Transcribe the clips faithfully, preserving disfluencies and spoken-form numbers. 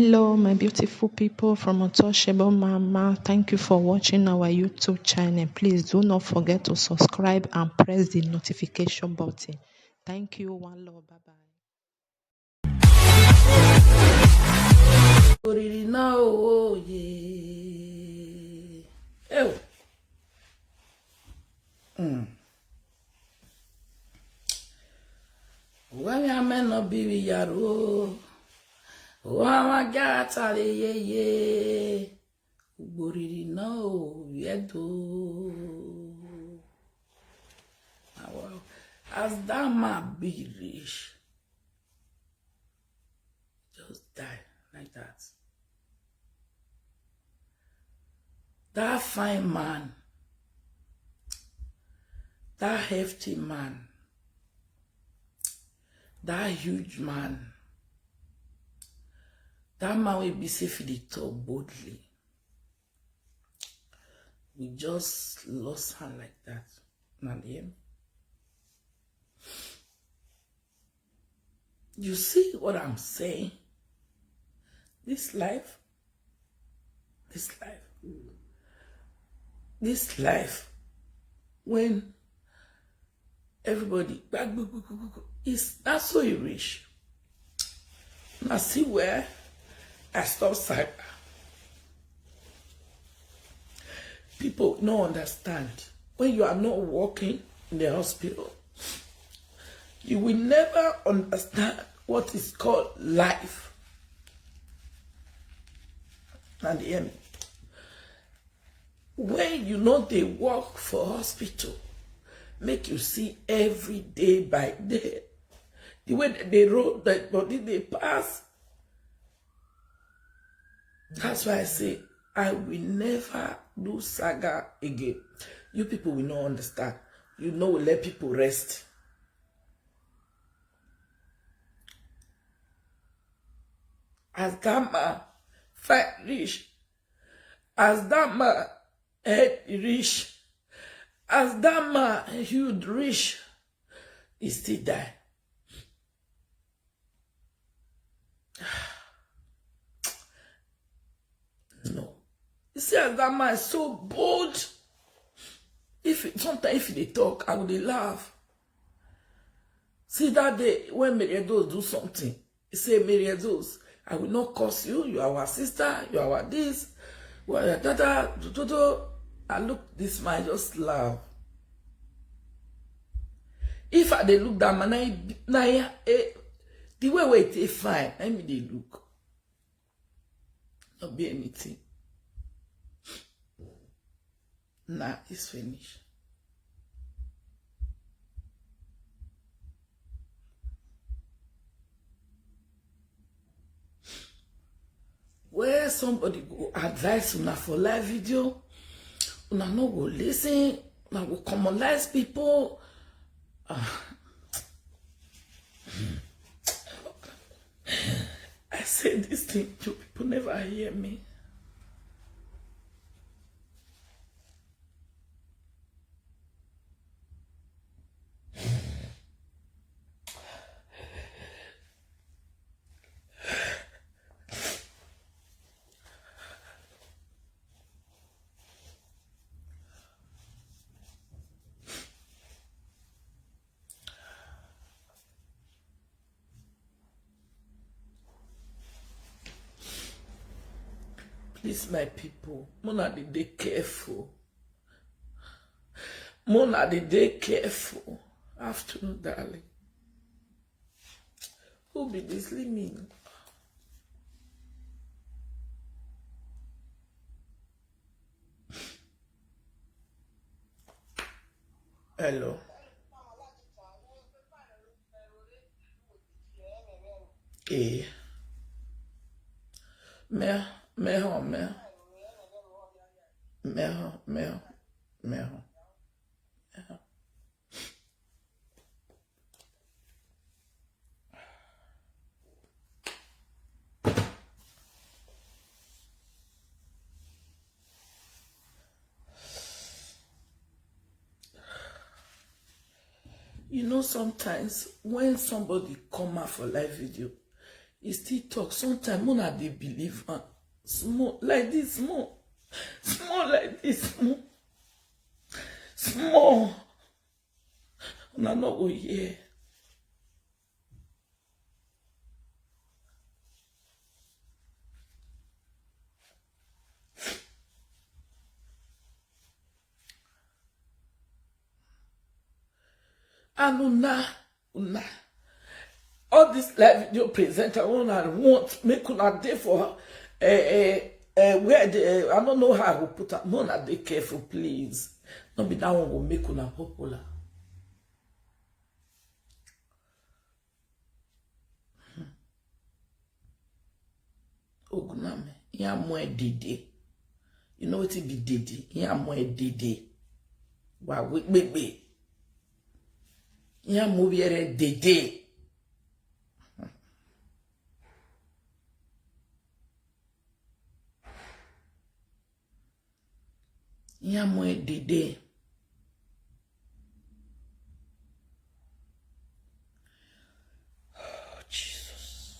Hello, my beautiful people from Untouchable Mama. Thank you for watching our YouTube channel. Please do not forget to subscribe and press the notification button. Thank you. One love. Bye bye. Oriri náà o, yé. Ew. Mm. Wami ameno bibi yaro. Wama gata le ye ye. Uboriri no yedo. Ah, wow. As that man be rich, just die like that. That fine man, that hefty man, that huge man, that man will be safe in the talk boldly. We just lost her like that. Now, hear me? You see what I'm saying? This life, this life, this life, when everybody, is that's so you reach. Now see where I stop cyber. People no understand. When you are not working in the hospital, you will never understand what is called life. And the end. When you know they work for hospital, make you see every day by day. The way that they roll the body, they pass. That's why I say I will never do saga again. You people will not understand. You know, we let people rest. As that man fight rich, as that man head rich, as that man huge rich, he still die. No. You see, as that man is so bold. If sometimes if they talk, I would laugh. See that day when Mary Edo do something, he say, "Mary Edo, I will not curse you. You are our sister. You are our this." Well, da, da, da, da, da. I look this man, just laugh. If I dey look that man, I, na, eh, the way wey e take fine, let me dey look. Not be anything. Nah, it's finished. Where somebody go advise una for live video, una no go listen, una go commonize people. Ah. I say this thing, you people never hear me. Please, my people, mona dey dey careful. Mona dey dey careful. Afternoon, darling. Who be this? Leave me. Hello. Eh. Mère, mère, mère. Mère, mère, mère. You know, sometimes when somebody come out for live video, He still talk. Sometimes una dey believe am. Small like this, small. Small like this, small. Small. Una no go hear. And una, una, all this live video presenter, una want make una dey for, eh, eh, eh, where the, eh, I don't know how I go put am. Una dey careful, please. No be that one go make una popular. Oguname, ihe amụ edede. You know wetin be dede? Ihe amụ edede. Wa wekpekpe. Ihe amụ biere dede. Ihe amụ edede. Oh, Jesus.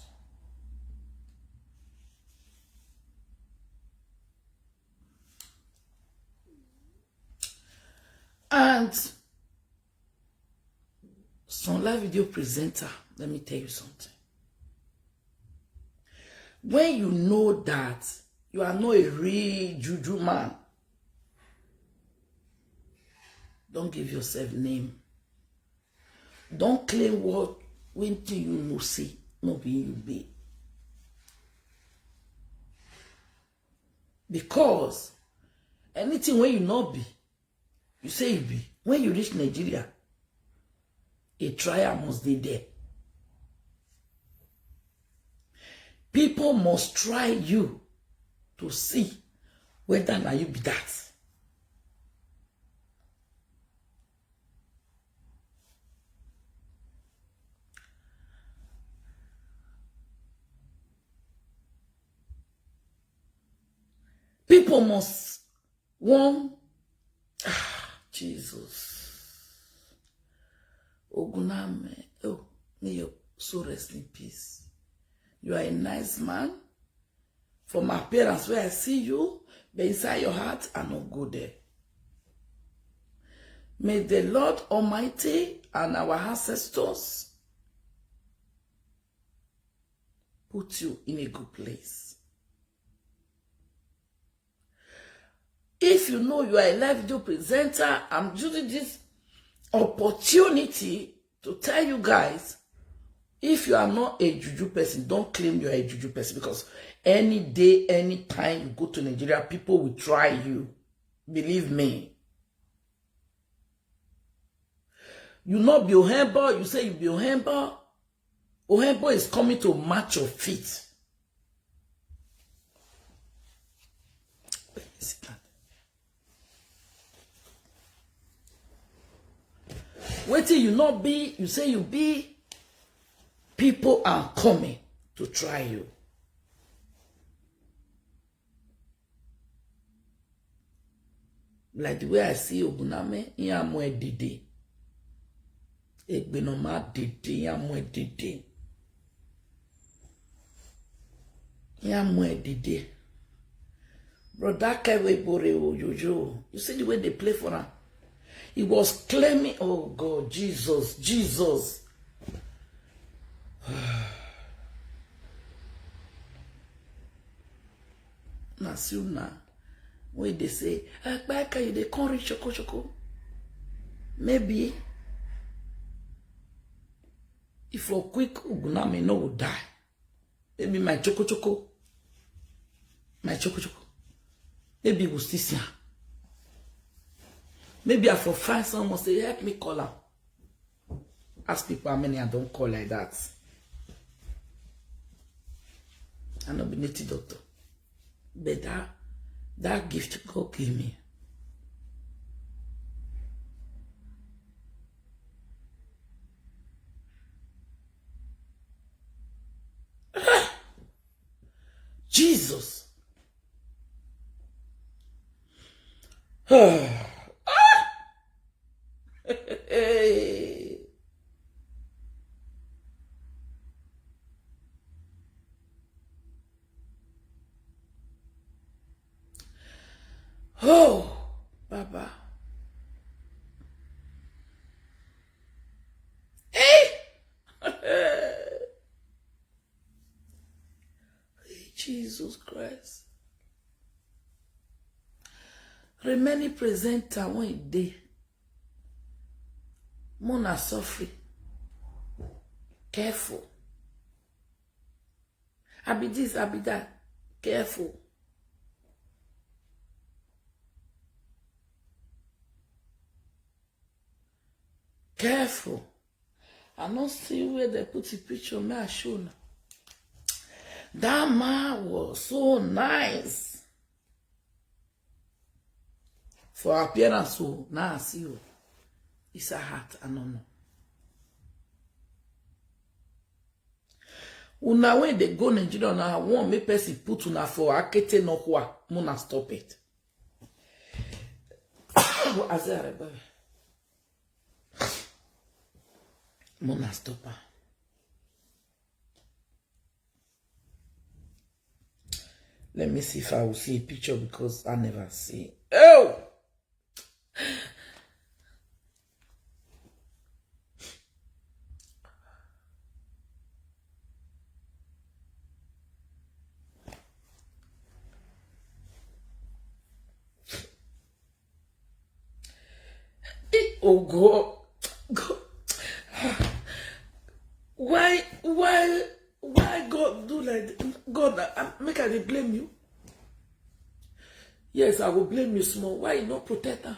And some live video presenter, let me tell you something. When you know that you are not a real juju man, don't give yourself name. Don't claim what, wetin you know say no be you be. Because anything wey you no be, you say you be. When you reach Nigeria, a trial must dey there. People must try you to see whether na you be that. People must wan, ah, Jesus. Oguname, oh, may your soul rest in peace. You are a nice man. From appearance, where I see you, but inside your heart, I no go there. May the Lord Almighty and our ancestors put you in a good place. If you know you are a live video presenter, I'm using this opportunity to tell you guys, if you are not a juju person, don't claim you are a juju person, because any day, any time you go to Nigeria, people will try you. Believe me. You not be Ohembo, you say you be Ohembo. Ohembo is coming to match your feet. Let me sit down. Wetin you not be, you say you be. People are coming to try you. Like the way I see Oguname, ihe amụ edede. Egbe no ma dede, ihe amụ edede. Ihe amụ edede. Brother Kewe Bore Ojojo, you see the way they play for am? He was claiming, oh God, Jesus, Jesus. Na see una wey dey say, "Ekpeke, you dey come reach choko choko." Maybe if for quick, Oguname no go die. Maybe my choko choko, my choko choko, maybe we still see am. Maybe I for find someone say, "Help me call am." Ask people how many I don't call like that. I no be native doctor. But that, that gift God give me. Jesus. Hey. Oh, Baba. Hey! Jesus Christ. Remaining presenter when e dey. Mona suffering. Careful. I be this, I be that. Careful. Careful. I no see where they put the picture. May I show now? That man was so nice. For appearance, so now I see you. It's a heart, I don't know. Una when they go Nigeria, una one make person put una for akete no kwa, muna stop it. As I remember. Mona stop her. Let me see if I will see a picture because I never see. Oh! Eh, oh God. God. Why, why, why God do like this? God, I, I, make I dey blame you. Yes, I will blame you small. Why you not protect her?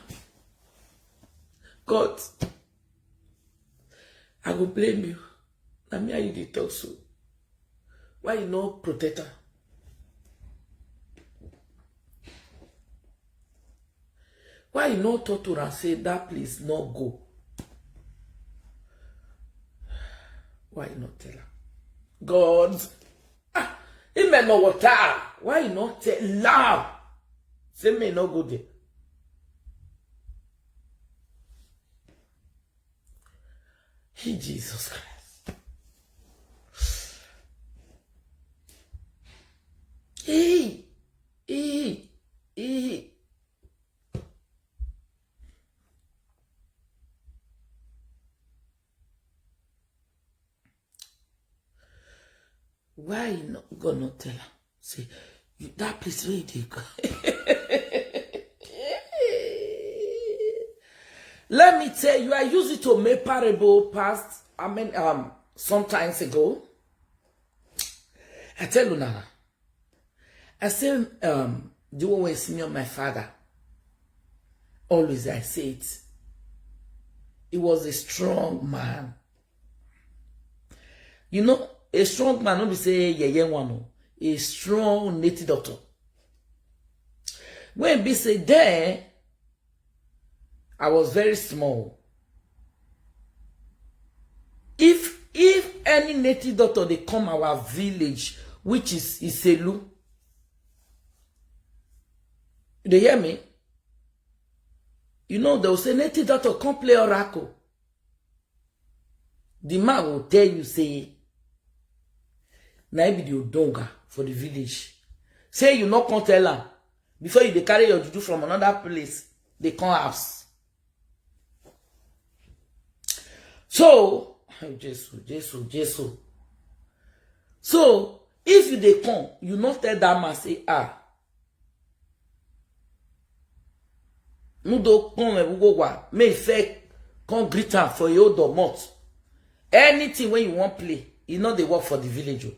God, I will blame you. Na me and you dey talk so. Why you not protect her? Why you not talk to her and say that place not go? Why you not tell her? God, ah, it may not water. Why you not tell her? Say me not go there. Hey, Jesus Christ. Hey, hey, hey. Why you no, God not tell her? Say, you, that place where you dey go. Let me tell you, I use it to make parable past, I mean, um, sometimes ago. I tell you now. I say, um, the one wey senior my father. Always I say it. He was a strong man. You know, a strong man, no be say yeye one, no. A strong native doctor. When be say then, I was very small. If if any native doctor they come our village, which is Iselu, you dey hear me? You know, they will say native doctor come play oracle. The man will tell you, say, na him be the odonga for the village. Say you no come tell am. Before you dey carry your juju from another place, they come house. So, Jesus, Jesus, Jesus. So, if you dey come, you no tell that man, say, ah, Mudo come and go wa. May fair come greet am for your domot. Anything when you want play, you know they work for the village. Oh.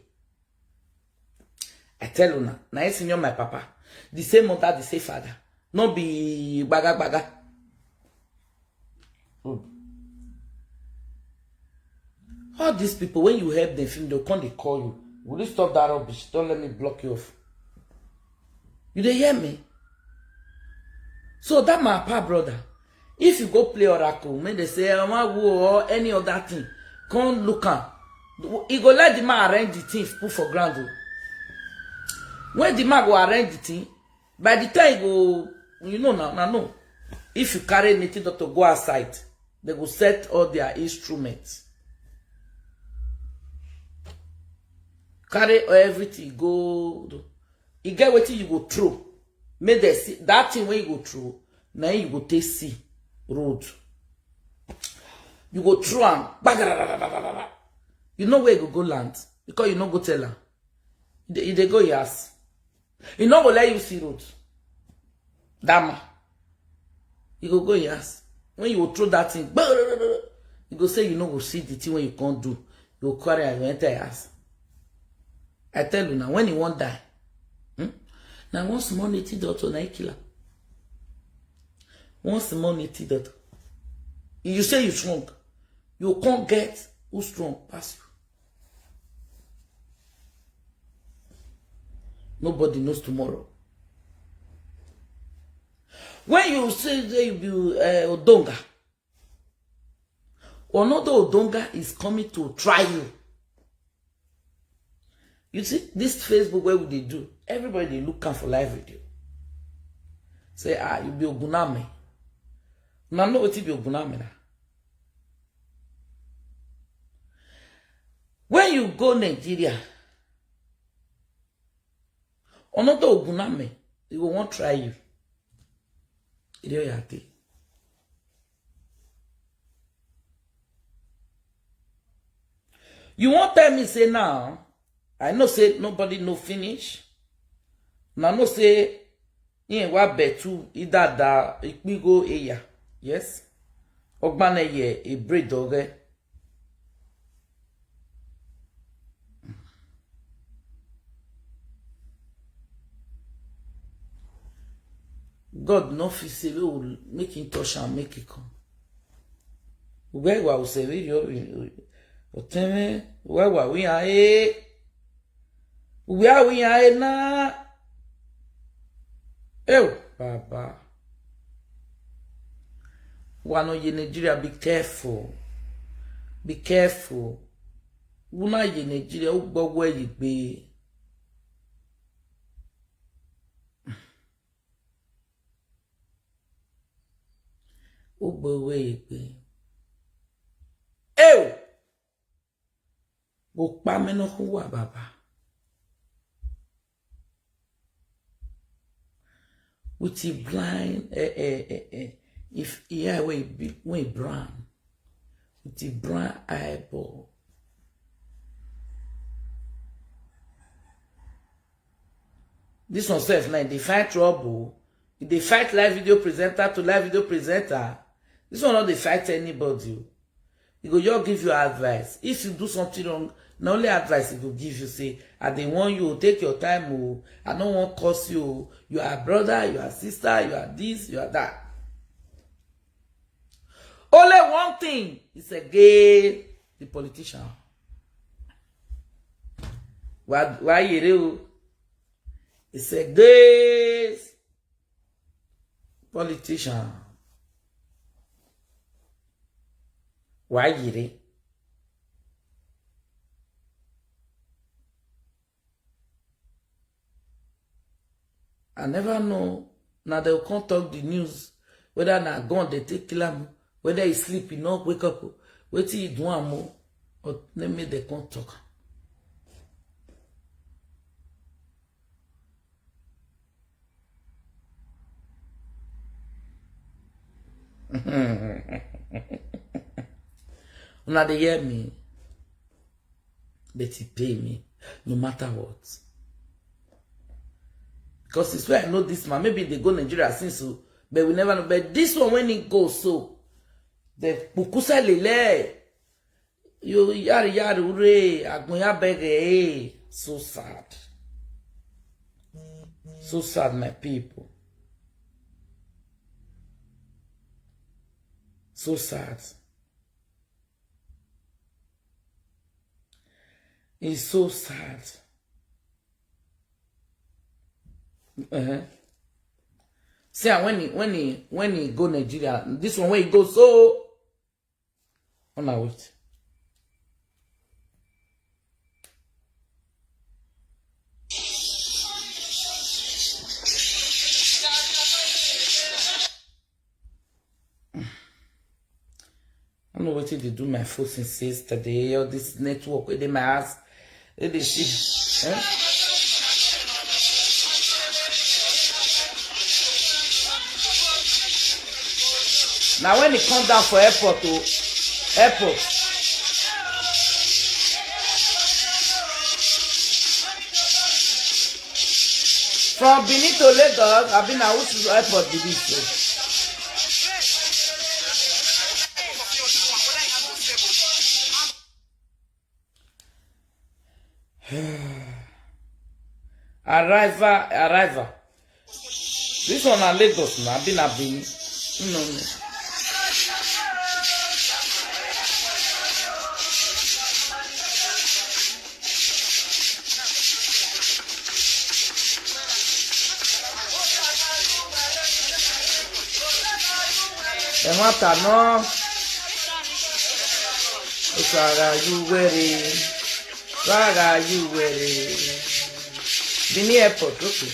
I tell you now, na senior my papa. The same mother, the same father. No be baga baga. Oh. All these people, when you help them, film, they'll come, they call you. Will you stop that rubbish? Don't let me block you off. You dey hear me? So that my papa brother, if you go play oracle, make they say, "I want go," or any other thing, come look am. He go let the man arrange the thing, put for ground. Oh. When the man go arrange the thing, by the time he go, you know now, now no. If you carry native doctor go outside, they go set all their instruments. Carry everything go. You get wetin you go throw. Make dem see that thing wey you go throw, na im you go take see road. You go throw am, gbagarara. You know where you go go land because you no go tell am. E dey, e dey go your house. E no go let you see road. That man, e go go your house. When you go throw that thing, gbagarara, you go say you no go see the thing wey you can't do. You go carry am, you enter your house. I tell you now, when he won't die, hmm? Now one small native doctor, na he kill am. One small native doctor. You say you strong. You can't get who strong pass you. Nobody knows tomorrow. When you say, say you be, uh, Odonga, another Odonga is coming to try you. You see, this Facebook where would they do? Everybody dey look am for live video. Say, ah, you be Oguname. Now know what you be Oguname now. When you go Nigeria, another Oguname, he go wan try you. E dey your thing. You won't tell me say now, I know say nobody no finish. Now no say in wa betu idada ikpigo eya. Yes. Ogbane ye e bread oge. God no fit say we will make him touch and make it come. Where wa we say we yo oteme where wa we are eh where we are eh na. Oh, Baba. Wano ye Nigeria, be careful. Be careful. Una ye Nigeria, ugbo where you be. Ugbo where you be. Ew! Okpa me no kuwa, Baba. With the blind, eh, eh, eh, eh. If yeah, we be we brown. With the brown eyeball. This one self now, they find trouble. They fight live video presenter to live video presenter. This one not they fight anybody. He go just give you advice. If you do something wrong, na only advice he go give you. Say, I dey warn you, take your time. Oh, I no wan curse you. Oh. You are brother, you are sister, you are this, you are that. Only one thing is against the politician. Why, why you do? It's against politician. Why you do? I never know. Now they come talk the news. Whether na gone they take kill am, whether he sleep, he not wake up. Wait till he do am more. Or let me they come talk. Una dey hear me? But he pay me no matter what. Because it's where I know this man. Maybe they go Nigeria since so, but we never know. But this one when he go so, the pukusa lele, you yari yari ure, agbonya bege, eh. So sad. So sad, my people. So sad. It's so sad. Uh-huh. See, and when he when he when he go Nigeria, this one where he go so on a wait. I don't know what they do my phone since yesterday. All this network within my house. They dey see. Eh? Now when e come down for airport o, airport. From Benin to Lagos, abi na which airport be this o? Arrival, arrival. This one na Lagos na, abi na Benin? No, no. Ẹ má ta náà. Ó ṣara yú wẹ́rẹ́. Ṣara yú wẹ́rẹ́. Benin airport, okay.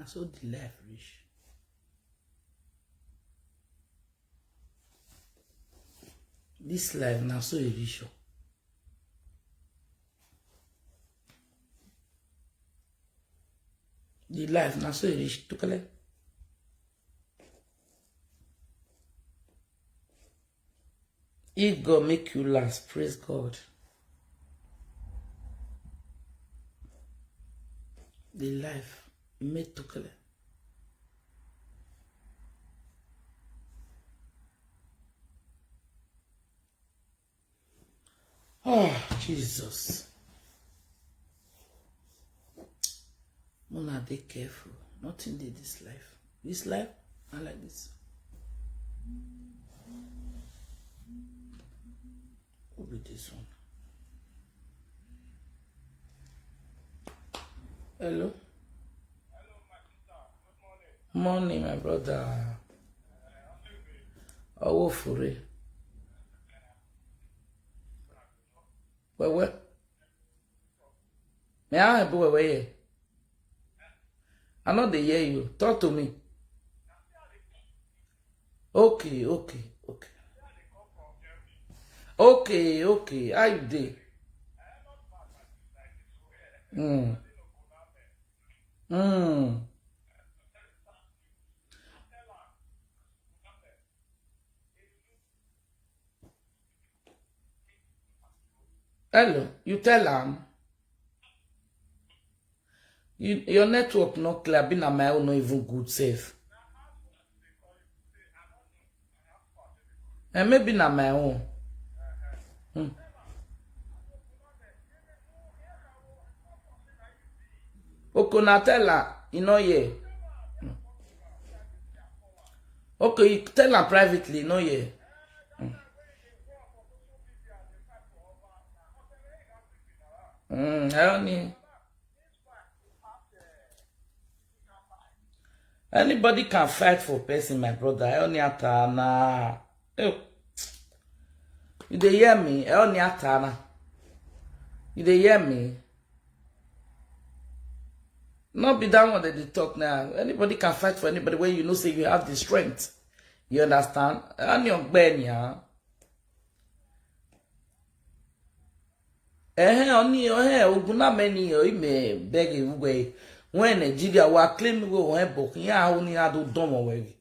And so the life reach. This life na so e reach o. The life na so e reach tokele. If God make you last, praise God. The life make tokele. Oh, Jesus. Una dey careful. Nothing dey this life. This life, I like this. Who be this one? Hello? Morning, my brother. Owo fure. Wewe. Me a bu wewe ye. I no dey hear you. Talk to me. Okay, okay, okay. Okay, okay. How you dey? Mm. Mm. Hello, you tell am. You, your network no clear, be na my own no even good sef. And maybe na my own. Hmm. Okay, na tell her, you know, yeah. Hmm. Okay, you tell her privately, no, yeah. Hmm. Mm, I don't need. Anybody can fight for person, my brother. I only atana. You dey hear me? I only atana. You dey hear me? Not be that one that they talk now. Anybody can fight for anybody when you know say you have the strength. You understand? Any of Benya. Eh, only eh, Oguna many or me beg you way. When Nigeria wa claim go when book, yeah, only I do dumb away.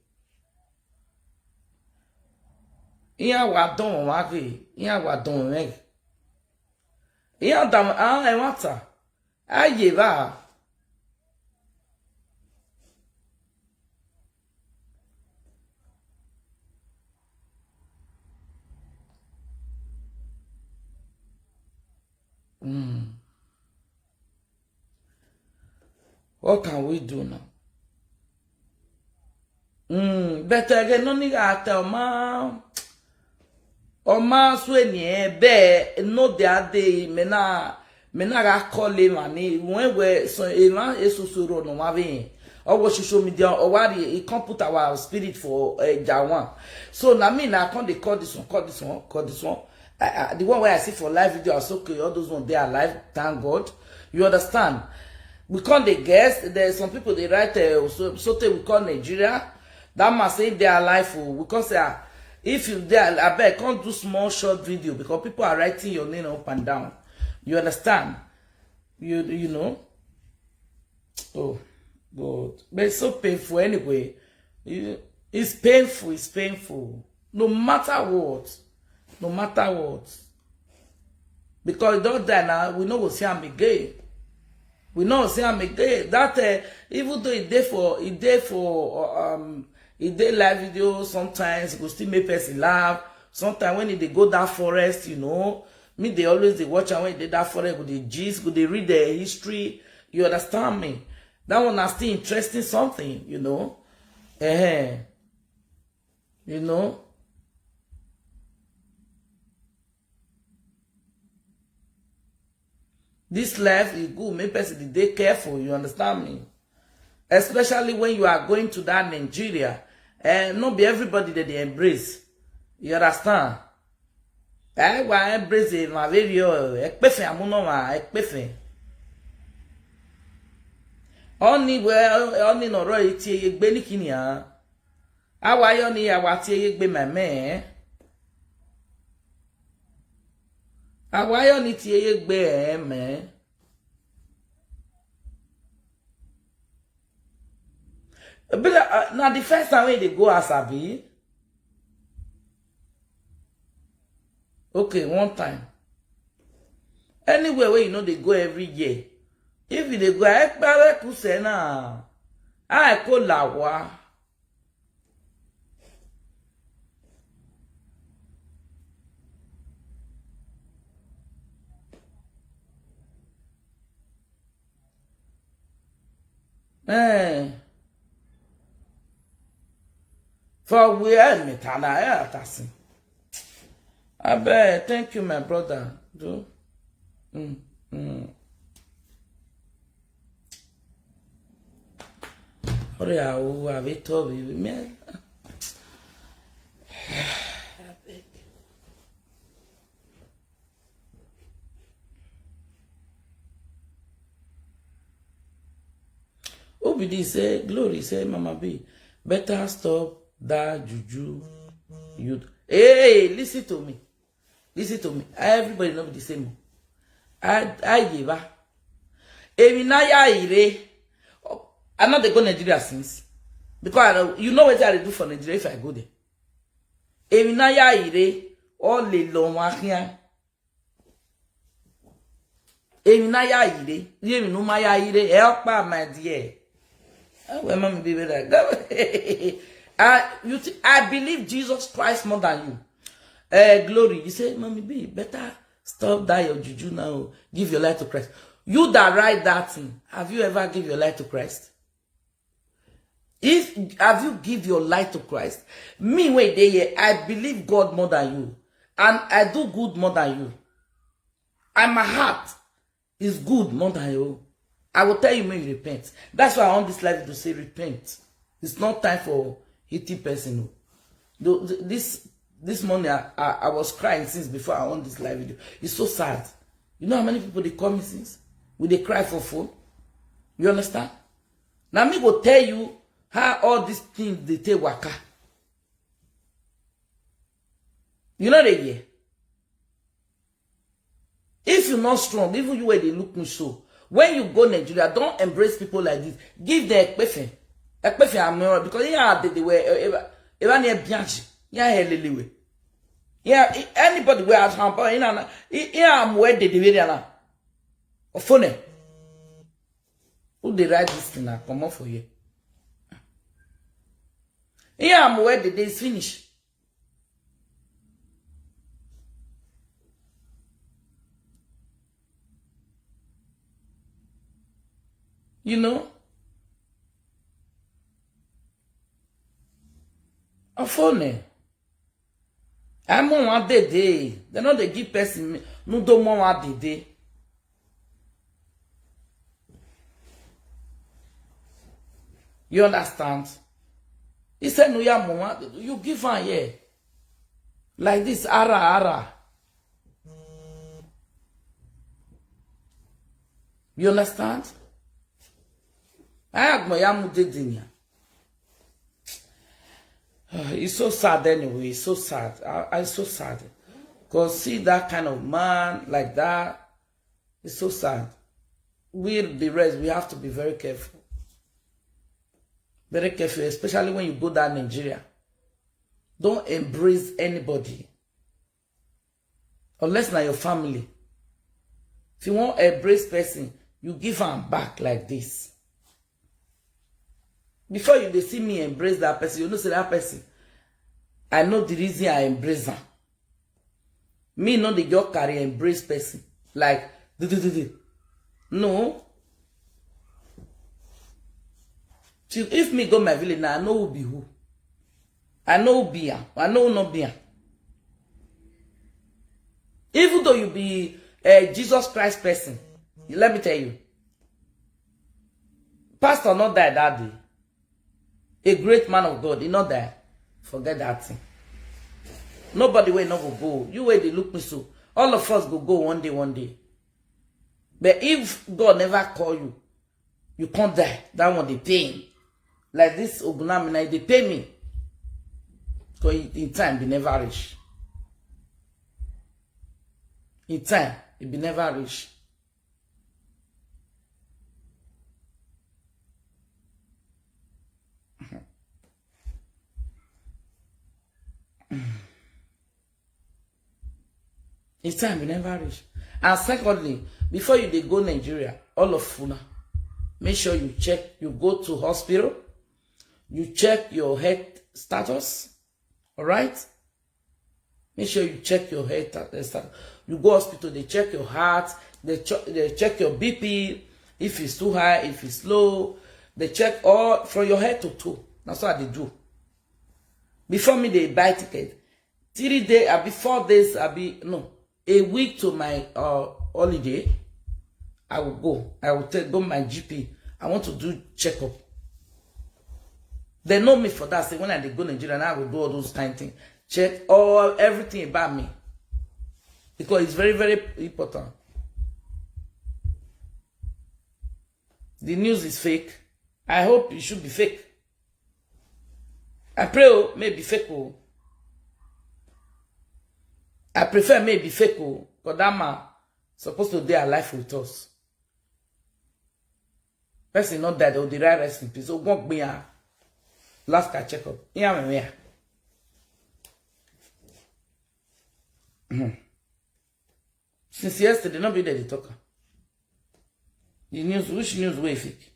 Yeah, wa dumb away. Yeah, wa dumb away. Yeah, dumb, ah, I want her. Aye, va. Mm. What can we do now? Mm, but again, no need to tell ma. Oma sweni be no de ade me na me na ga call him and he when we so e na esusuro no ma ve. Owo social media o wari e come put our spirit for uh, Jawan. So na me na come dey call this one, call this one, call this one. I, I, the one where I see for live video, I say okay, all those ones they are alive. Thank God. You understand? We can't dey guess. There's some people they write uh, so so tey we call Nigeria. That must say they are alive. Oh, we can't say ah, if you there, I beg can't do small short video because people are writing your name up and down. You understand? You you know. Oh God, but it's so painful anyway. You, it's painful. It's painful. No matter what, no matter what, because e don die now. We no go see am again. We no see am again. That uh, even though e dey for e dey for uh, um e dey live video sometimes e go still make person laugh. Sometimes when e dey go that forest, you know, me dey always dey watch am when e dey that forest, go dey gist, go dey read the history. You understand me? That one na still interesting something, you know. Eh, you know. This life is good. Make person dey dey careful. You understand me? Especially when you are going to that Nigeria, eh, no be everybody that they embrace. You understand? Eh, wa embrace it, ma very oh, ekpefe amuno ma ekpefe. Oni we oni no ro iti egbe ni kini a. Awa yo ni awa ti egbe meme. Awa yo ni ti egbe eh, me. But uh, na the first time wey dey go house abi. Okay, one time. Anywhere where you know they go every year. If you dey go, I kpare kuse na. I ko lawa. Eh. For where me tana eh atasi. Abeg, thank you, my brother. Do. Mm, mm. Ore awo ave to bi me. Abeg. Who With this, say, Glory, say, Mama B, better stop that juju. You, hey, listen to me. Listen to me. Everybody not be the same o. I, I give her. Emi na ya ire. I know they go Nigeria since. Because I don't, you know what I do for Nigeria if I go there. Emi na ya ire. All alone, wa here. Emi na ya ire. Emi no ma ya ire. Help her, my dear. Oh, well, Mommy B, better. I, you th- I believe Jesus Christ more than you. Uh, Glory, you say, Mommy B, better stop that your juju now. Give your life to Christ. You that write that thing, have you ever give your life to Christ? If have you give your life to Christ? Me wey dey here, I believe God more than you, and I do good more than you, and my heart is good more than you. I will tell you, may you repent. That's why I want this life to say repent. It's not time for hitting person o. This this morning I, I, I was crying since before I on this live video. It's so sad. You know how many people they call me since? Will they cry for phone? You understand? Now me go tell you how all these things they take waka. You know they hear. If you're not strong, even you where they look me so. When you go Nigeria, don't embrace people like this. Give them ekpefe. Ekpefe amero because here they they were ever ever near bianchi. Yeah, helelewe. Yeah, anybody where at Hampa in an in am where they they were na. Ofone. Who they write this thing now? Come on for you. Yeah, I'm where the day is finish. You know? A phone. I'm on one day day. They know they give person no do more one day day. You understand? He said, no, yeah, mama, you give her here. Like this, ara, ara. You understand? I have my yamu didinya. It's so sad anyway. It's so sad. I, it's so sad. Because see that kind of man like that, it's so sad. We the rest, we have to be very careful. Very careful, especially when you go down Nigeria. Don't embrace anybody. Unless na your family. If you want embrace person, you give am back like this. Before you dey see me embrace that person, you know say that person, I know the reason I embrace am. Me no dey just carry embrace person like do do do do. No. Till if me go my village now, I know who be who. I know who be am. I know who not be am. Even though you be a Jesus Christ person, let me tell you, pastor not die that day. A great man of God, he not die. Forget that thing. Nobody will not go go. You where they look me so. All of us go go one day, one day. But if God never call you, you can't die. That one they pay me. Like this Ogunamina, they pay me. Because in time, they never reach. In time, it be never reach. It's time we never reach. And secondly, before you they go Nigeria, all of Funa, make sure you check, you go to hospital, you check your health status, all right? Make sure you check your health status. You go hospital, they check your heart, they, ch- they check your B P, if it's too high, if it's low. They check all from your head to toe. That's what they do. Before me, they buy ticket. Three days, I be four days, I be no. A week to my uh, holiday, I will go. I will take go my G P. I want to do checkup. They know me for that. Say when I dey go Nigeria, now I will do all those kind things. Check all everything about me because it's very very important. The news is fake. I hope it should be fake. I pray, oh, may be fake, oh. I prefer may be fake, oh, because that man supposed to be alive with us. Person not dead, oh, the right rest in peace. Oh, God be a last I check up. Yeah, yeah. Since yesterday, not be there, they talk. The news, which news wey fake?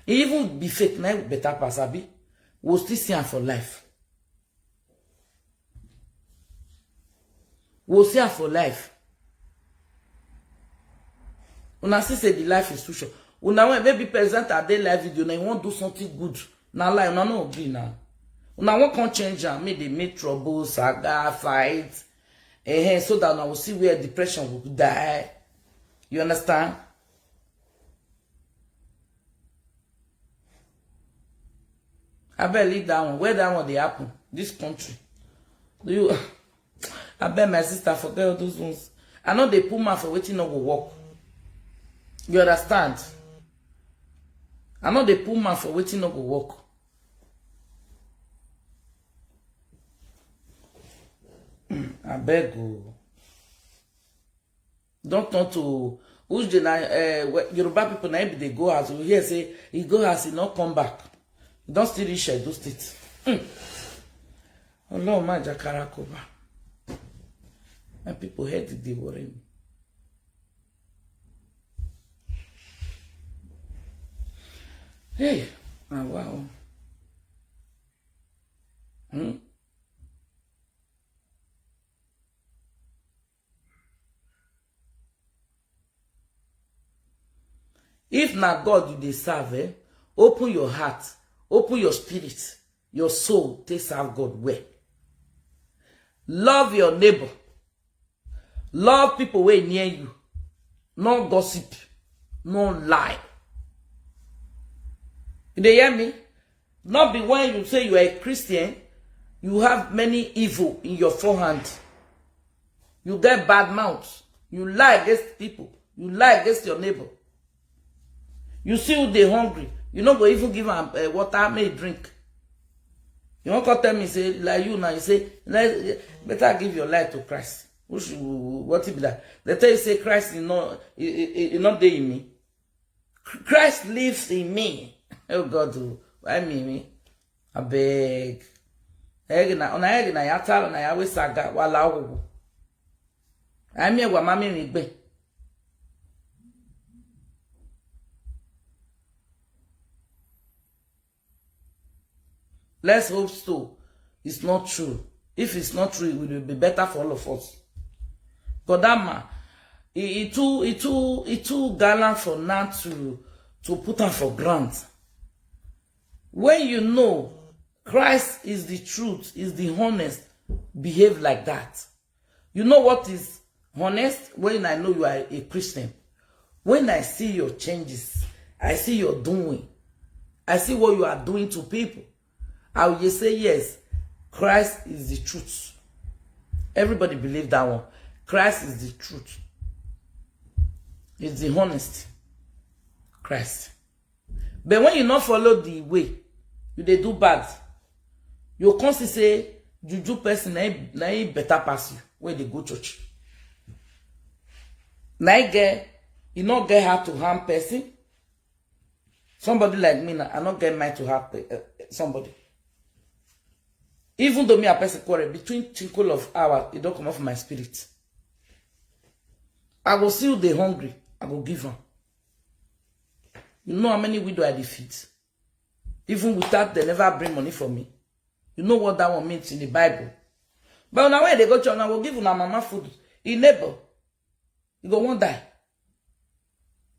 E even be fake, na better pass, abi? We'll still see am for life. We'll see am for life. Una see say the life is too short. Una when maybe present a day live video, now you want do something good. Na lie, una no agree now. Una wan come change am, make dey make trouble, saga, fight. Eh, so that una will see where depression will die. You understand? I bet leave that one. Where that one they happen? This country. Do you? I bet my sister forget all those ones. I know they pull man for waiting no go work. You understand? I know they pull man for waiting no go work. I beg you. Don't turn to which day na, eh, we- Yoruba people na im be dey go house. We hear say he go house, he not come back. He don't still reach Edo State. Hmm. Ọlọ́run má jẹ́ kára kó bá. My people head dey worry me. Hey, ah, wow. Hmm? If na God you dey serve, eh, open your heart, open your spirit, your soul, take serve God well. Love your neighbor. Love people wey near you. No gossip, no lie. You dey hear me? Not be when you say you are a Christian, you have many evil in your forehand. You get bad mouth. You lie against people. You lie against your neighbor. You see who dey hungry. You no go even give am, eh, water, make e drink. You wan come tell me say, like you now, you say, "Let, better give your life to Christ." Which, what it be that? They tell you say Christ is not, he, he, he, he not dey in me. Christ lives in me. Oh God, oh, why me, me? I beg. Egg na, on egg na ya tell na ya we saga wala wo. I mean, what mommy me be. Let's hope so. It's not true. If it's not true, it will be better for all of us. Godama, it, it too, it too, it too gallant for now to, to put am for grant. When you know Christ is the truth, is the honest, behave like that. You know what is honest? When I know you are a Christian, when I see your changes, I see your doing, I see what you are doing to people, I will just say, "Yes, Christ is the truth." Everybody believe that one. Christ is the truth. It's the honest Christ. But when you not follow the way, you dey do bad. You come see say juju person na him, na him better pass you when they go church. Na him get, he not get how to harm person. Somebody like me now, I not get mind to harm pe- uh, somebody. Even though me a person quarrel between tinkle of hour, it don't come off my spirit. I go see you dey hungry, I go give am. You know how many widow I dey feed? Even without they never bring money for me. You know what that one means in the Bible. But now when they go church, I go give una mama food. In neighbor, you go one die.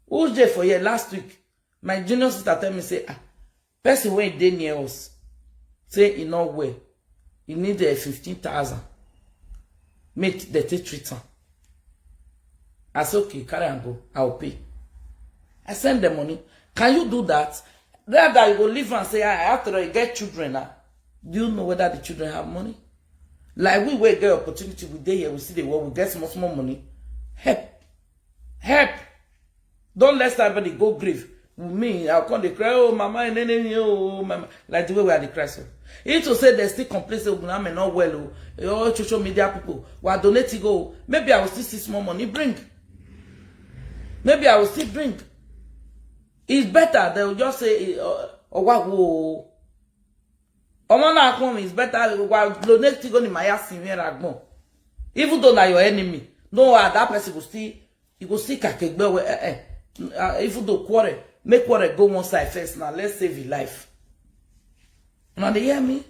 Who's there for here last week? My junior sister tell me say, "Ah, person wey dey near us say e no well, e need a fifteen thousand. Make the take treat am." I say, "Okay, carry and go. I'll pay." I send the money. Can you do that? That guy go leave and say, "Ah, after all, you get children now." Do you know whether the children have money? Like we will get opportunity, we dey here, we see the world, we get small, small money. Help. Help. Don't let somebody go grave. Me, I come dey cry, "Oh, mama, eh, nene, nene, oh, mama." Like the way we are dey cry so. If to say they still complain, say, "Ogun, I'm not well, oh." Eh, all social media people, we are donating, oh. Maybe I will still see small money, bring. Maybe I will still bring. It's better, they will just say, eh, "Oh, oh, wow, oh." Omo na come, it's better, we are donating, go ni maya sin, we are gone. Even though na your enemy, no, ah, that person will still, you go see kakegbe we, eh, eh. Uh, even though quarrel, make quarrel go one side first now. Let's save your life. Now they hear me?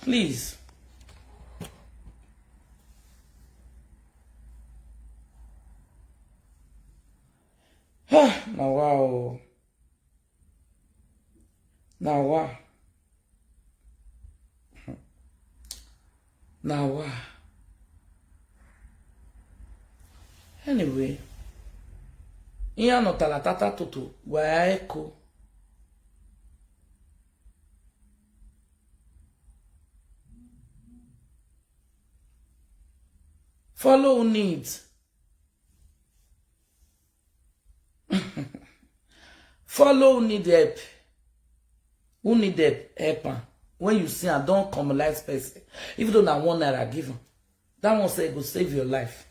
Please. Now wow. Now wow. Now wow. Anyway, ihe anọ talatata tutu wee eko. Follow who need. Follow who need help. Who need help, help am. When you see am, don't communalize person. Even though na one naira, give am. That one say go save your life.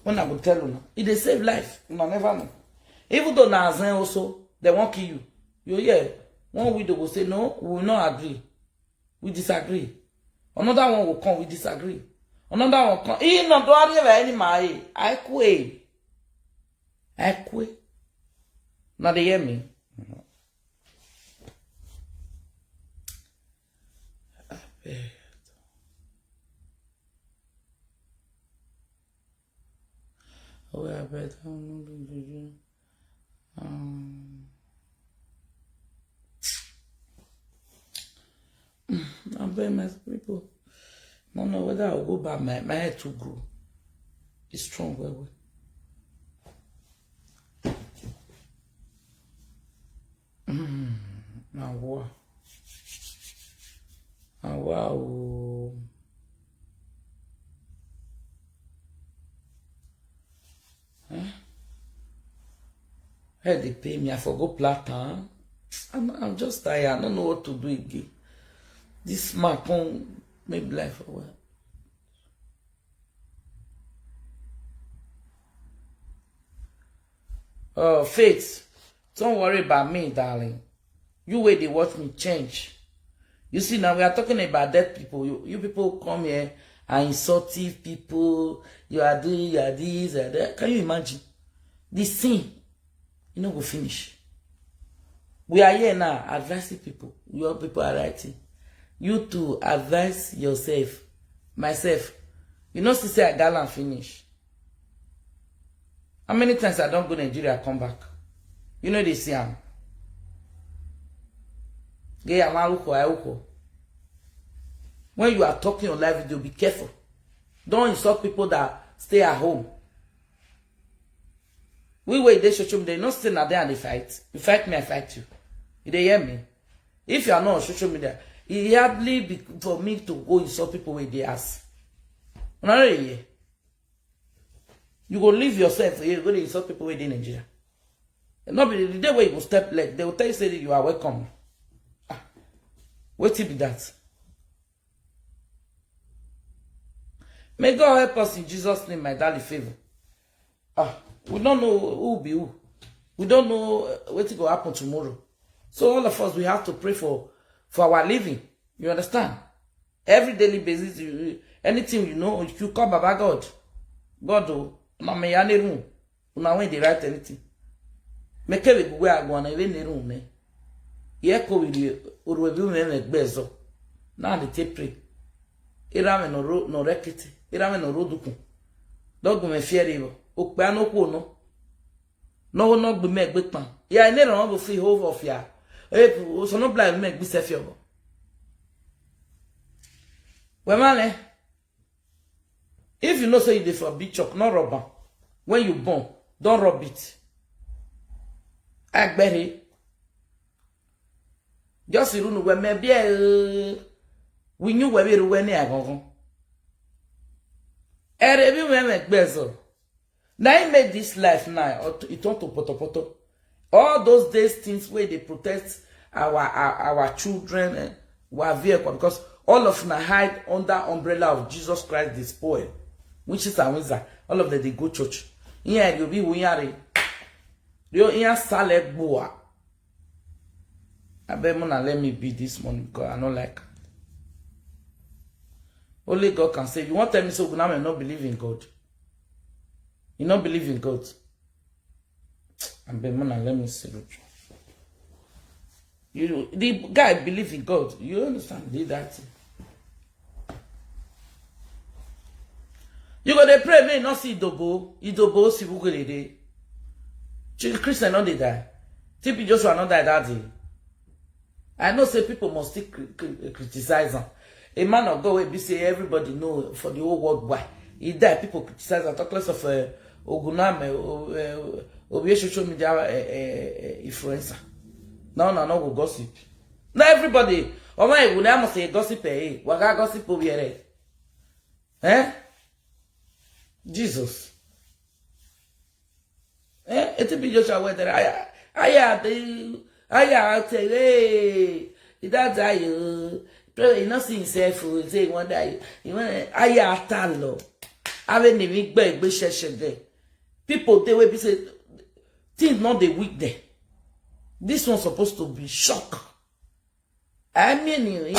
When I go tell una, e dey save life, una never know. Even though na azen also, they won't kill you. You hear? One widow go say, "No, we will not agree. We disagree." Another one will come, "We disagree." Another one come. E no do any my. I quit. I quit. Now they hear me. Abeg. Oh, abeg, I no be juju. Um, abeg, my people. No know whether I go back. My, my head too grow. It's strong well well. Mm, na wa. Na wa o. Eh? Head dey pain me. I for go plait am. I'm, I'm just tired. I don't know what to do again. This man come make life for well. Oh, Faith, don't worry about me, darling. You wey dey watch me change. You see, now we are talking about dead people. You, you people come here and insultive people. You are doing, you are this, and that. Can you imagine? The sin, you no go finish. We are here now advising people. Your people are writing. You to advise yourself, myself. You know, see say I gallant finish. How many times I don't go Nigeria, come back? You know they see am. Gay, I'm aruko, aruko. When you are talking on live video, be careful. Don't insult people that stay at home. We wait, they social media, not say na there and they fight. You fight me, I fight you. You dey hear me? If you are not on social media, it hardly be for me to go insult people with the ass. Una no dey hear. You go leave yourself here, go dey insult people wey dey Nigeria. And not be the day where you go step leg, they will tell you say you are welcome. Ah, wetin be that? May God help us in Jesus' name, my darling favor. Ah, we don't know who be who. We don't know uh, what will happen tomorrow. So all of us, we have to pray for for our living. You understand? Every daily basis, you, you- anything you know, you call Baba God. God, oh, na me ya neru. Una when they write anything. Make we go where I go and even neru ne. Ye ko we oru ebi me me gbezo. Na dey take pray. Ira me no ro no rekete. Ira me no ro duku. Dogu me fear ibo. Okpe anoku no. No, no, be me, be pan. Yeah, I never want to feel whole of ya. Eh, so no blind me, be self yo. Well, man, eh? If you know say you dey for big chop, no rub am. When you born, don't rub it. Agbere. Just you know where me be. We knew where we were near. Ere bi me me gbezo. Now he made this life now, or to- it turn to poto poto. All those days things where they protect our our, our children, eh, were vehicle because all of na hide under umbrella of Jesus Christ the spoil, which is Awinza. All of them they go church. Yeah, you be winyari. You yeah sale boa. I bet mona let me be this morning because I don't like. Only God can save. You want tell me so Guname not believe in God? You not believe in God? I bet mona let me see. You the guy believe in God. You understand? Did that thing. You go dey pray make you no see idobo idobo sibukelede. Christian no dey die. T B Joshua no die that day. I know say people must still cri- cri- criticize am. A man of God wey be say everybody know for the whole world why he die. People criticize am, talk less of uh, Oguname, uh, Obiye social media uh, uh, influencer. Now, now, no go gossip. Now everybody, oh my, we never say gossip eh, waga gossip over here. Eh? Jesus. Eh? Eti bi Joshua wetere aya aya ati aya ati eh. He don't die you. Pray he not see himself. Oh, he say he want die. He want aya atalo. Ave ni mi gbe gbe sheshe there. People they will be say things not dey weak there. This one supposed to be shock. I mean, I mean,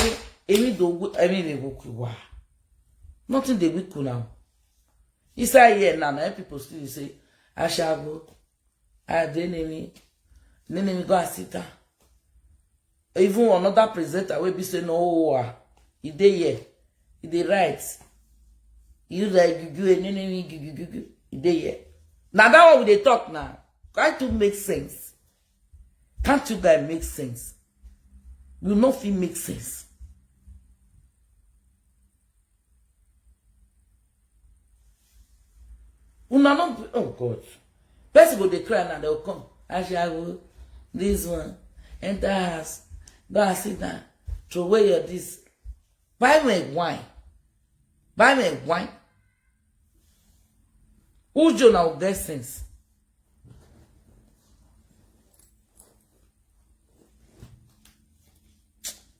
I mean, I mean, they work with. Nothing dey weak now. Inside here now, now people still dey say, "Ashago, I dey enemy, enemy go and sit down." Even another presenter wey be say no, oh, ah, he dey here, he dey write, he like gugu, enemy gugu gugu, he dey here. Now that one we dey talk now, try to make sense. Can't you guys make sense? You no fit make sense. Una no, oh God. Person go dey cry now, they will come. Ashawo, this one, enter house, go and sit down, throw away your this. Buy me wine. Buy me wine. Ujo na get sense.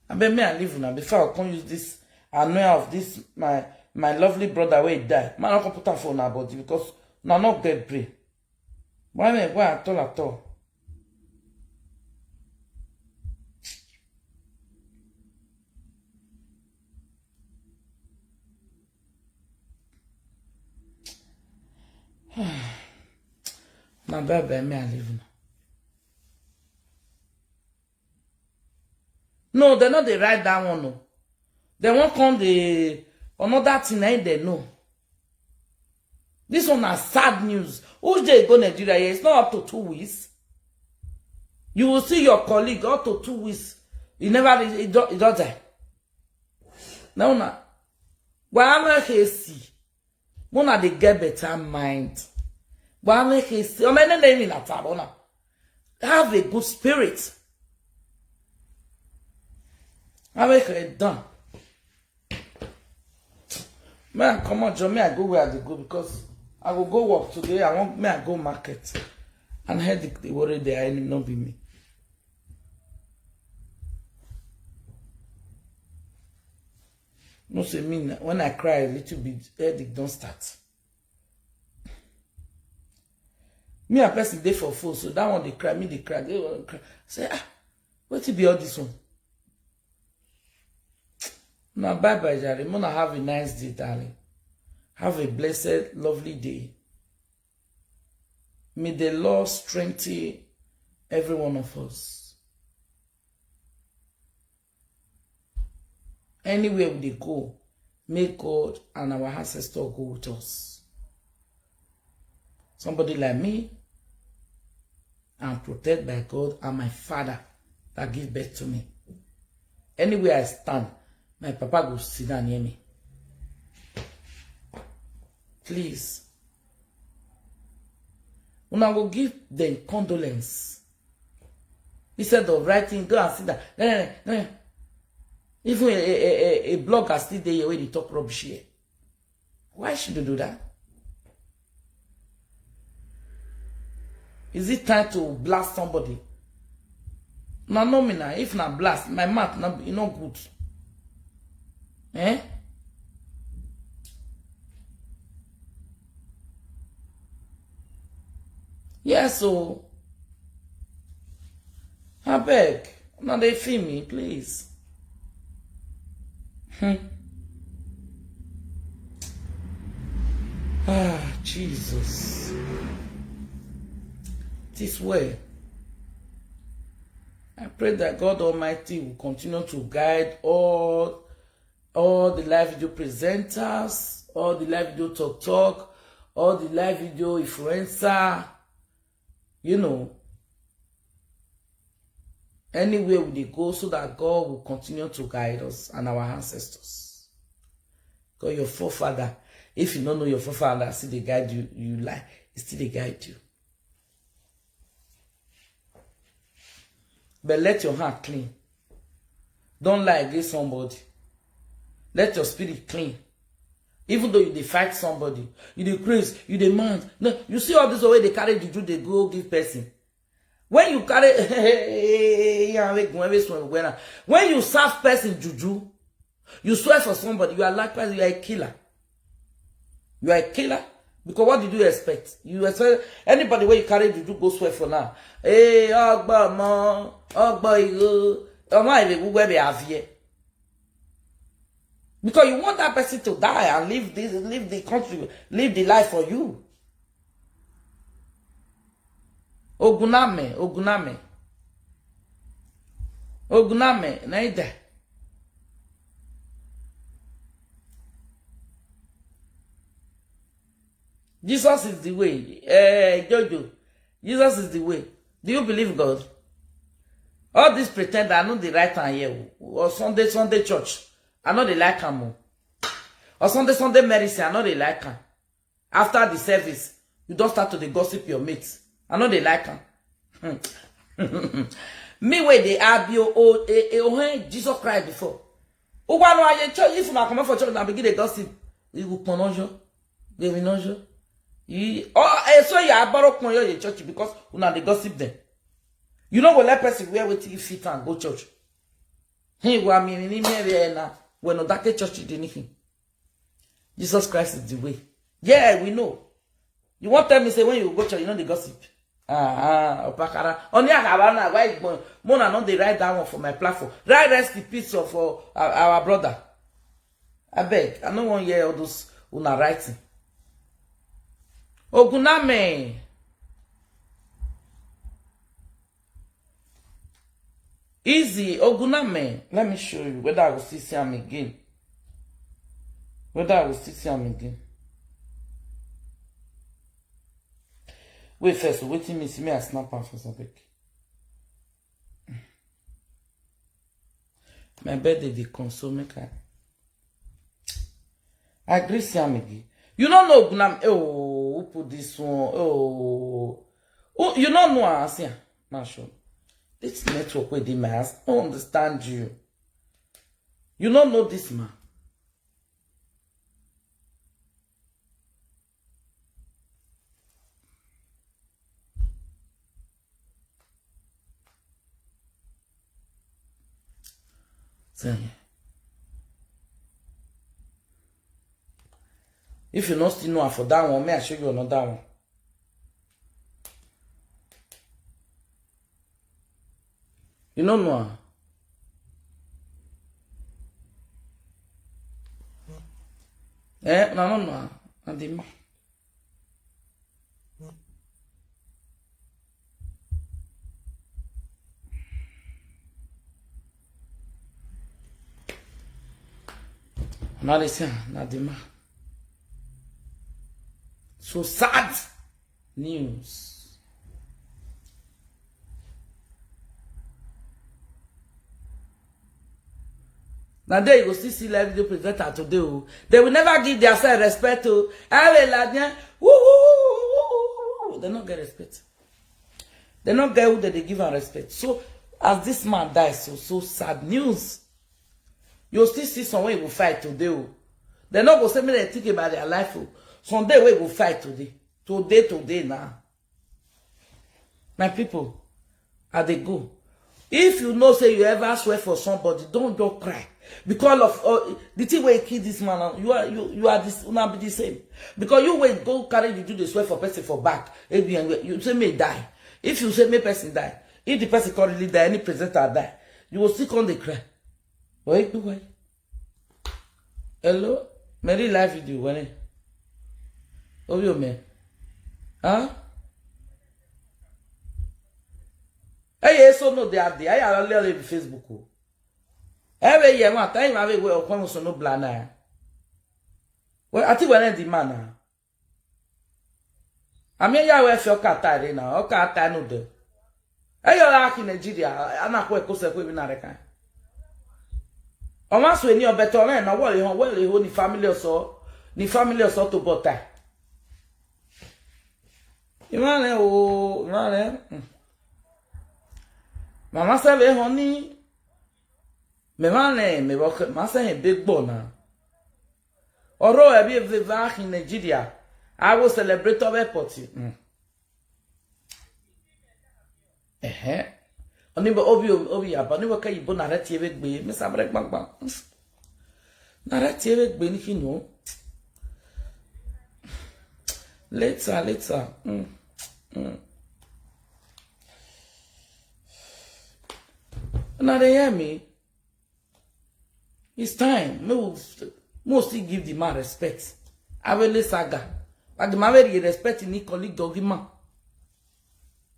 I bet me I leave now before I come use this annoy of this my my lovely brother where he die. Man, I come put am for una body because una no get brain. Why me? Why at all at all? Na bye bye, me I leave now. No, they no dey write that one. No, they won't come the another thing. I they know. This one is sad news. Which day go Nigeria? Here? It's not up to two weeks. You will see your colleague up to two weeks. He never, he, he, don't, he don't die. No, no. Why am I hasty? Mona dey get better mind. But I'm like, hey, see, I'm any name in Atarona. Have a good spirit. I'm like, hey, done. Man, come on, John. Me, I go where I dey go because I go go work today. I want me, I go market. And headache, they worry they are no be me. No say me na- when I cry a little bit, headache don't start. Me and person dey for phone, so that one dey cry, me dey cry, they one cry. Say, ah, what be all this one? Now bye bye, Jare. Mona, have a nice day, darling. Have a blessed, lovely day. May the Lord strengthen every one of us. Anywhere we dey go, may God and our ancestors go with us. Somebody like me, I'm protected by God and my father that give birth to me. Anywhere I stand, my papa go sit down near me. Please. Una go give them condolence. Instead of writing, go and sit down. Eh, eh, eh. Even a, a, a, a blogger still dey here wey dey talk rubbish here. Why should you do that? Is it time to blast somebody? Na no me na. If na blast, my mouth na e no good. Eh? Yes, so abeg, una dey feel me, please. Hmm. Ah, Jesus. This way. I pray that God Almighty will continue to guide all all the live video presenters, all the live video talk talk, all the live video influencer, you know, anywhere we dey go, so that God will continue to guide us and our ancestors. Because your forefather, if you don't know your forefather, still they guide you, you lie, he still they guide you. But let your heart clean. Don't lie against somebody. Let your spirit clean. Even though you dey fight somebody, you dey craze, you dey mad. No, you see all this way they carry juju, they go give person. When you carry, yeah, we go every small when when you serve person juju, you swear for somebody, you are likewise, you are a killer. You are a killer. Because what did you expect? You expect anybody where you carry juju go swear for now. Hey, Ogba mo, Ogba igo. Omo, I dey go where they have here. Because you want that person to die and leave this, leave the country, leave the life for you. Oguname, Oguname. Oguname, na ide. Jesus is the way. Eh, Jojo, Jesus is the way. Do you believe God? All this pretend, I know the right hand here. Or Sunday, Sunday church. I know they like am o. Or Sunday, Sunday mercy, I know they like am. After the service, you don't start to dey gossip your mates. I know they like am. Hmm. Me wey dey abi o o e e o hen Jesus Christ before. Ugba no aye church, if una comot for church, una begin dey gossip. You go pon ojo. They will not show. You oh, eh, so you are borrow pon your church because una dey gossip them. You no go let person wear wetin you fit and go church. He wa mi ni mi na when no that church dey anything. Jesus Christ is the way. Yeah, we know. You won't tell me say when you go church, you know the gossip. Ah, ah, Opakara. Only Akabana, why you going? Mona, not they write that one for my platform. Write rest in peace of uh, our, our brother. I beg. I don't want to hear all those una writing. Oguname. Easy, Oguname. Let me show you whether I will still see him again. Whether I will still see him again. Wait first, waiting me, see me, I snap am for something. My birthday dey come, so make I I agree, see am again. You don't know Oguname. Oh, who put this one? Oh, who, you don't know am. See am. Not sure. This network wey dey my house, I don't understand you. You don't know this man. Sing. If you no still know am for that one, may I show you another one. You no know am? Eh, una no know am? Na the man. Una dey see am, na the man. So sad news. Now there you go still see live video presenter today. Oh. They will never give themselves respect. Oh. They not get respect. They not get who they, they give am respect. So as this man dies, so so sad news. You still see some wey go fight today. Oh. They not go say me they think about their life. Oh. Some day wey go fight today. Today, today now. My people, I dey go. If you know say you ever swear for somebody, don't just cry. Because of uh, the thing wey kill this man, uh, you are you you are this una be the same. Because you wey go carry the do dey swear for person for back, A B N, you say may die. If you say may person die, if the person come really die, any presenter die, you go still come dey cry. Why you why? Hello, Mary live video wani. Obi ome. Huh? Hey, so no dey ade. I are only on Facebook. Every year, man, time I will come so no blana. Well, I think when the man now. I mean, yeah, we feel Qatar now. Okay, Qatar no dey. Hey, you like in Nigeria? I'm not quite close to na reka. Ọmọ sọ ènìyàn bẹ̀tọ̀ náà náà wọ́n lè hàn wọ́n lè hàn ní family ọ̀sọ́ ní family ọ̀sọ́ tó bọ̀ tà. Ìmọ̀lẹ̀ o ìmọ̀lẹ̀. Màmá sẹ́lẹ̀ hàn ní mẹ̀mánẹ̀ mẹ̀bọ̀kẹ́ màá sẹ́yìn bẹ́ gbọ̀ náà. Ọ̀rọ̀ ẹ̀bí eveva in Nigeria. I will celebrate of airport. Mm. Ehe. Oni bo obi obi aba ni waka yibo na reti ebe gbe mi sabre gbangba. Na reti ebe gbe ni kinu. Later, later. Mm. Mm. Now they hear me. It's time. Make we, make we still give the man respect. Awele saga. But the man wey dey respect ni colleague dogi man.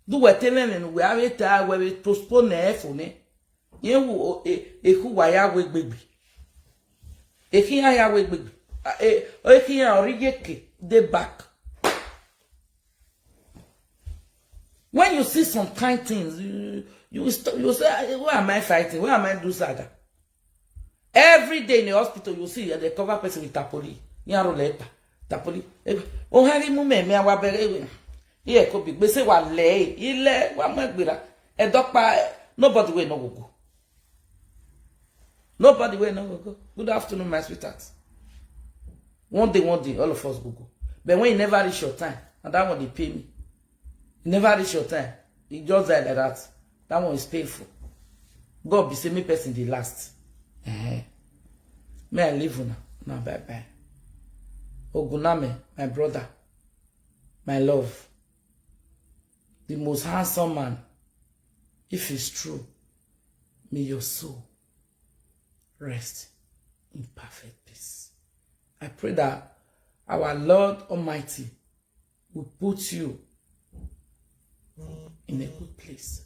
Do we tell them we have it uh, we will postpone the F one. Ye wu e e ku wa ya we gbegbe. E ki ya ya we gbegbe. E e ki ya ori ye ke dey back. When you see some kind things, you you st- you say, "Ah, why am I fighting? Why am I do saga?" Every day in the hospital, you see they cover person with tapoli. Yaro lepa tapoli. Oh, hari mu me me awa bere we. Iye ko bi gbese wa le ile wa mo gbera. E dopa nobody wey no go go. Nobody wey no go go. Good afternoon, my sweetheart. One day, one day, all of us go go. But when you never reach your time, and that one dey pay me. You never reach your time. You just die like that. That one is painful. God be say me person dey last. Eh. May I leave una. Now bye bye. Oguname, my brother, my love, the most handsome man. If it's true, may your soul rest in perfect peace. I pray that our Lord Almighty will put you in a good place.